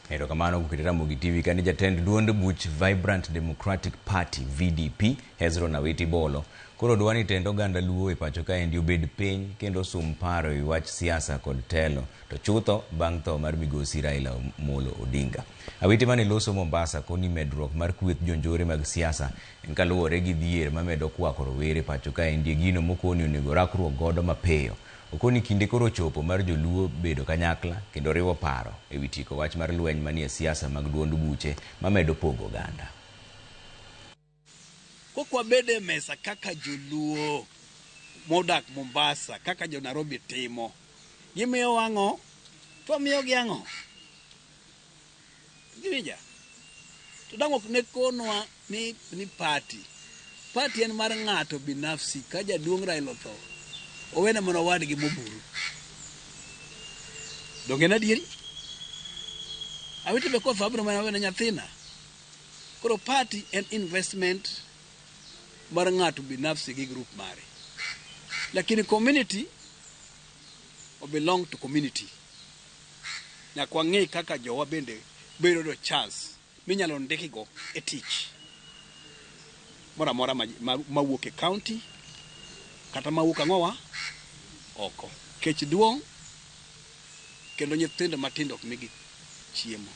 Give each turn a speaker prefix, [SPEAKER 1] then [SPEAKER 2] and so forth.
[SPEAKER 1] Erokamano kuom Ramogi TV kani jatend duond buch Vibrant Democratic Party VDP Hezron Awiti Bolo koro dwa ni tend oganda Luo e pacho kaendi obed piny kendo sum paro e wach siasa kod telo to chutho bang' tho mar migosi Raila Amolo Odinga. Awiti mane loso Mombasa koni medruok mar kweth jonjore mag siasa en kaluwore gi dhier mamedo kwako rowere pacho kaendi e gino mokoni onego rakruok godo mapiyo. Okoni kinde koro ochopo mar joluo bedo kanyakla kendo riwo paro e wi tieko wach mar lweny manie siasa mag duond buche mamedo pogo oganda.
[SPEAKER 2] Kok wabed e mesa kaka joluo modak Mombasa, kaka jo Nairobi timo. Gimiyowa ang'o? To wamiyogi ang'o? Giwinja? To dang' ok ne konwa ni, ni party. Party en mar ng'ato binafsi. Ka jaduong' Raila otho, owene mana owadgi moburu. Donge en adieri? Awiti be kotho abiro mana wene nyathina. Koro party en investment mar ng'ato binafsi gi group mare. Lakini community o belong to community. Nyaka wang'e kaka jowa bende biro yudo chance minyalo ndikigo e tich moro amora mawuok e county kata mawuok ang'owa oko. Kech duong' kendo nyithindo matindo ok migi chiemo.